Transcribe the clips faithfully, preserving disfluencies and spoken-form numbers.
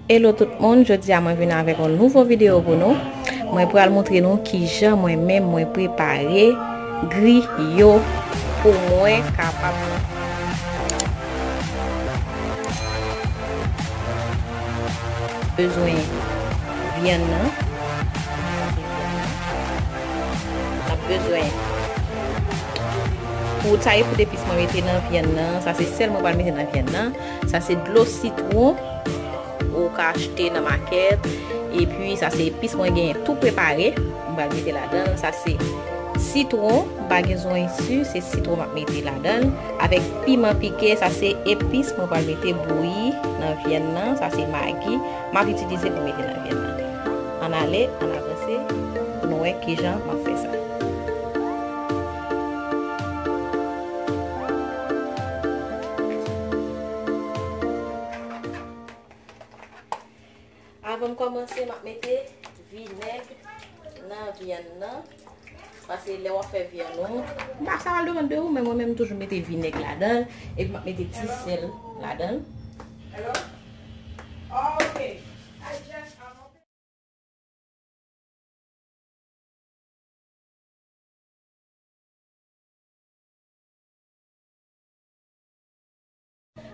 Hello tout moun, jodi a mwen vin avèk yon nouvo videyo pou nou. Mwen pral montre nou kijan mwen menm mwen prepare griyo pou mwen kapab bezwen vyann nan. N ap bezwen pou sa e pou epis mwen mete nan vyann nan. Sa se sèl mwen pral mete nan vyann nan. Sa se dlo sitwon ou ka achte nan makèt. Epi sa se epis mwen genyen tou prepare. Mwen pral mete ladan l. Sa se sitwon, m pa gen zwen si, se sitwon m ap mete ladan l. Avèk piman pike, sa se epis mwen pral mete bouyi nan vyann nan. Sa se magi m ap itilize pou mete nan vyann nan. Ann ale, ann avanse, pou nou wè kijan m ap fè sa. Avan m kòmanse, m ap mete vinèg nan vyann nan. Paske lè w ap fè vyann ou, m pa sa pral depann de ou, men mwen menm m toujou mete vinèg ladan l, epi m ap mete ti sèl ladan l.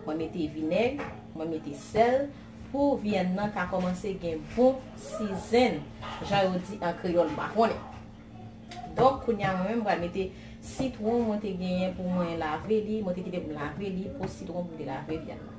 Mwen mete vinèg, mwen mete sèl pou vyann nan ka kòmanse gen bon sizen, jan yo di an kreyòl, m pa konnen. Donk, kounye a mwen menm, m pral mete sitwon mwen te genyen pou mwen lave li, mwen te kite pou m lave li, pou sitwon pou m te lave vyann nan.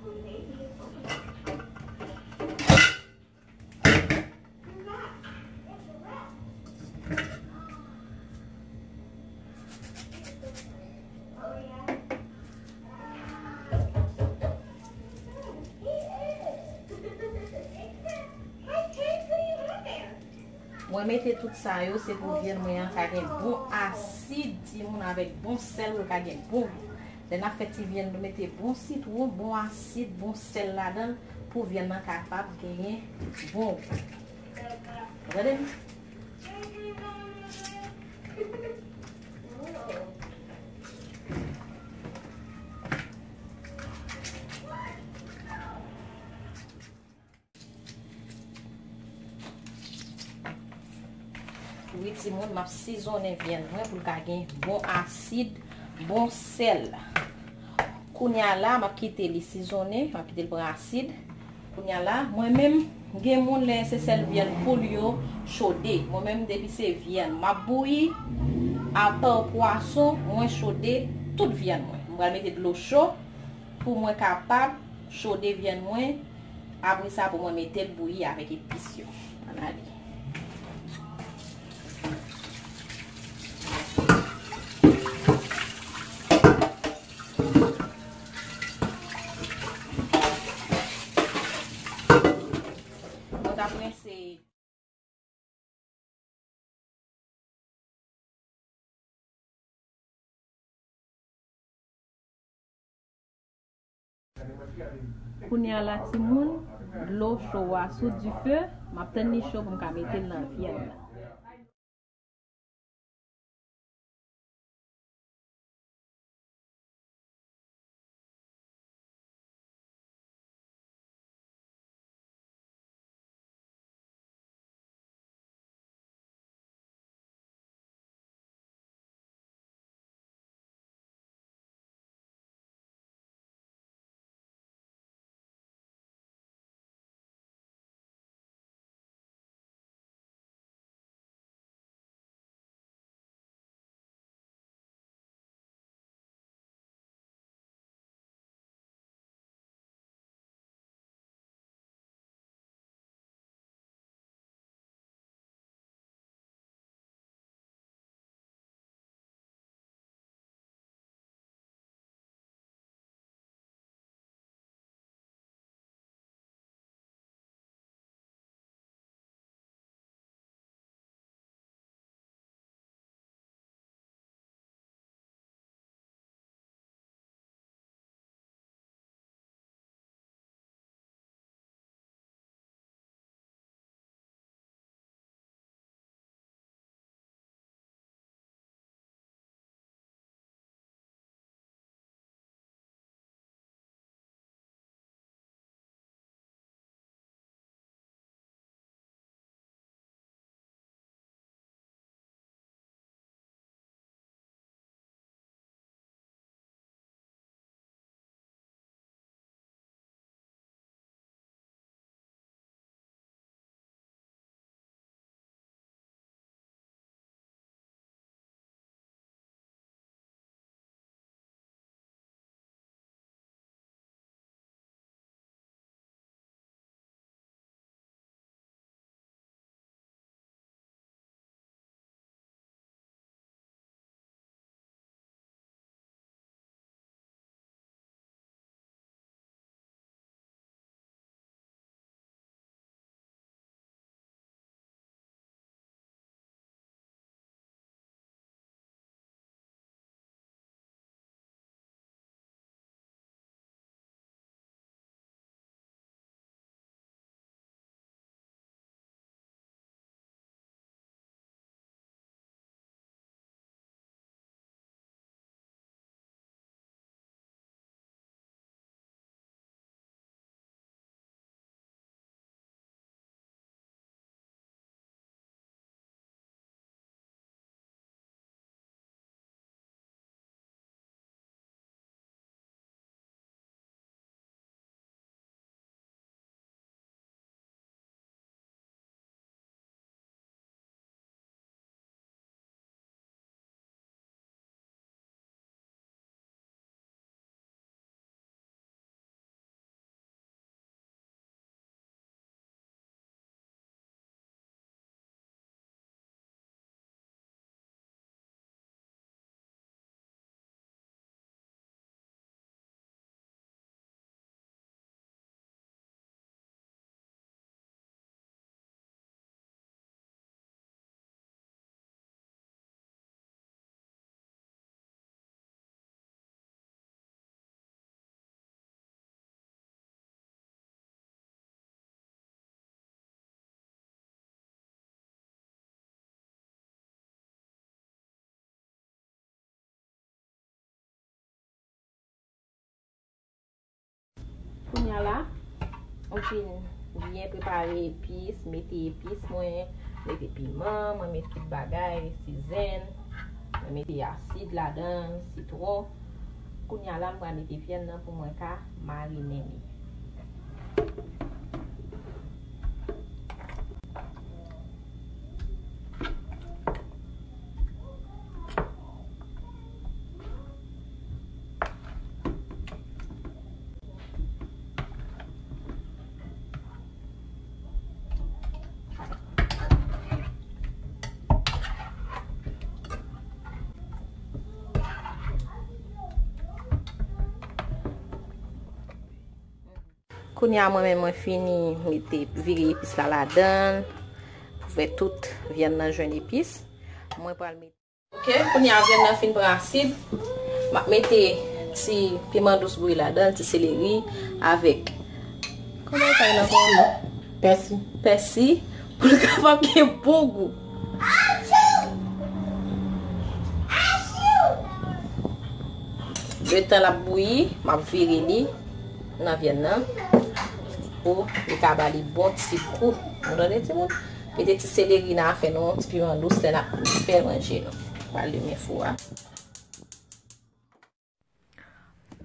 Mwen mete tout sa yo, se pou vyann mwen an ka gen bon asid, timoun, avèk bon sèl pou l ka gen bon gou. Lè n ap fè ti vyann, nou mete bon sitwon, bon asid, bon sèl ladan l pou vyann nan kapab genyen bon gou. Tande m? Wi, timoun, m ap sizonnen vyann mwen pou l ka gen bon asid, bon sèl. Kounye a la, m ap kite li sizonnen, m ap kite l pran asid. Kounye a la, mwen menm, gen moun lè se sèl vyann poul yo chode. Mwen menm, depi se vyann m ap bouyi, apa pwason, mwen chode tout vyann mwen. M pral mete dlo cho pou mwen kapab chode vyann mwen. Apre sa, pou mwen mete l bouyi avèk epis yo. Ann ale. Mwen t ap rense. Kounye a la, timoun, dlo cho a sou dife, m ap tann li cho pou m ka mete l nan vyann nan. Kounye a la, m fin byen prepare epis, mete epis mwen, mete piman, mwen met tout bagay, sizen, mwen mete asid ladan, sitwon. Kounye a la, m pral mete vyann nan pou mwen ka marinen li. Kounye a mwen menm mwen fini mete vire epis la ladan l pou fè tout vyann nan jwenn epis. Mwen pral mete Ok, kounye a vyann nan fin pran asid. M ap mete ti piman dous bouyi ladan l, ti seleri avèk, kòman sa rele ankò? Pèsi. Pèsi, pou l kapab gen bon gou. Letan l ap bouyi, m ap vire li nan vyann nan pou li ka ba li bon ti gou. Nou tande timoun? Mete ti seleri nan afè nou, ti piman dous lè n ap fè manje nou. Pral limen fou a.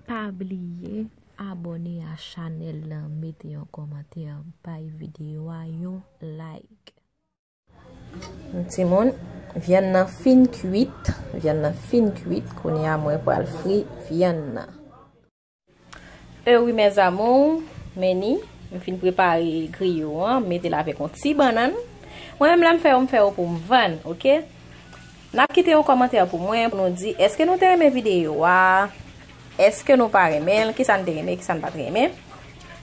Pa bliye abòne a chanèl lan, mete yon kòmantè, bay videyo a yon like. Timoun, vyann nan fin kwit, vyann nan fin kwit, kounye a mwen pral fri vyann nan. E wi mes amours, men ni, m fin prepare griyo an, m mete l avèk yon ti bannann. Mwen menm lè m fè yo, m fè yo pou m vann, oke? N ap kite yon kòmantè pou mwen, pou nou di, èske nou te renmen videyo a? Èske nou pa renmen l? Kisa n te renmen, kisa n pa t renmen?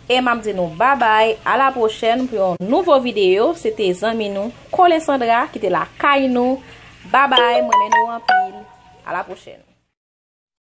E m ap di nou babay, a la pwochèn pou yon nouvo videyo. Se te zanmi nou, Colin Sandra, ki te lakay nou. Babay, m renmen nou anpil. A la pwochèn.